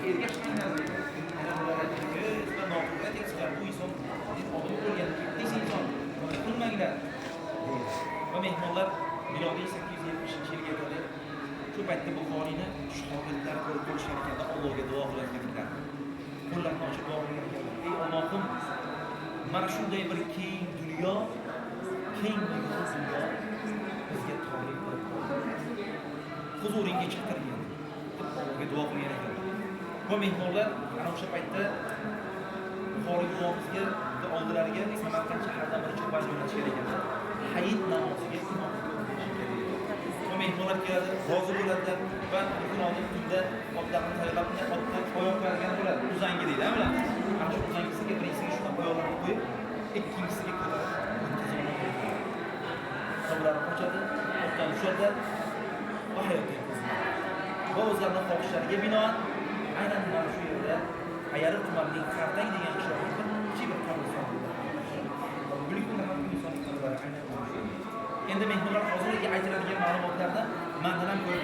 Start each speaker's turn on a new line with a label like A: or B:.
A: Ergashmanglar deydi. Ana bular aytadiki, sizlar noto'g'ri aytyapsizlar, bu inson odam bo'lgan, tez inson, qilmanglar. Va mehmonlar milodiy 870-yilga yetadi. Shu paytda Buxoriyni shogirdlari ko'rib qo'yishgan ekanda, Allohga duo qilayotgan ekan. Qo'llarini ochib duo qilgan ekanlar. Ey Allohim, mana shunday bir keng dunyo, keng dunyo bizga torlik qilib qo'ydi. Huzuringga chaqirgin deb Allohga duo qilgan ekanlar. Va mehmonlar ana o'sha paytda Buxoriy buvomizga oldilariga Samarqand shahridan bir cho'pon jo'natishgan ekanda. Hayit namoziga imomlik o'qishi kerak edi. Va mehmonlar keladi, rozi bo'ladilar va bir kun oldin tunda otlarni tayyorlab, otni oyoq qo'yadigan bo'ladi. Uzangi deydi, ular. Ana shu uzangisiga birinchisiga shunday oyoqlarini qo'yib, ikkinchisiga ko'tarib o'tkazib. Ular qochadi, otdan tushadilar va hayotdan ko'z yumadi. Va o'zlarini xohishlariga binoan aynan mana shu yerda Payariq tumanining Qartang degan qishlog'ida bir kichik bir qabriston. Bugungi kunda ham bu insonning qabrlari aynan mana shu yerda. Endi mehmonlar, hozirgi aytiladigan ma'lumotlarda mandan ham ko'ra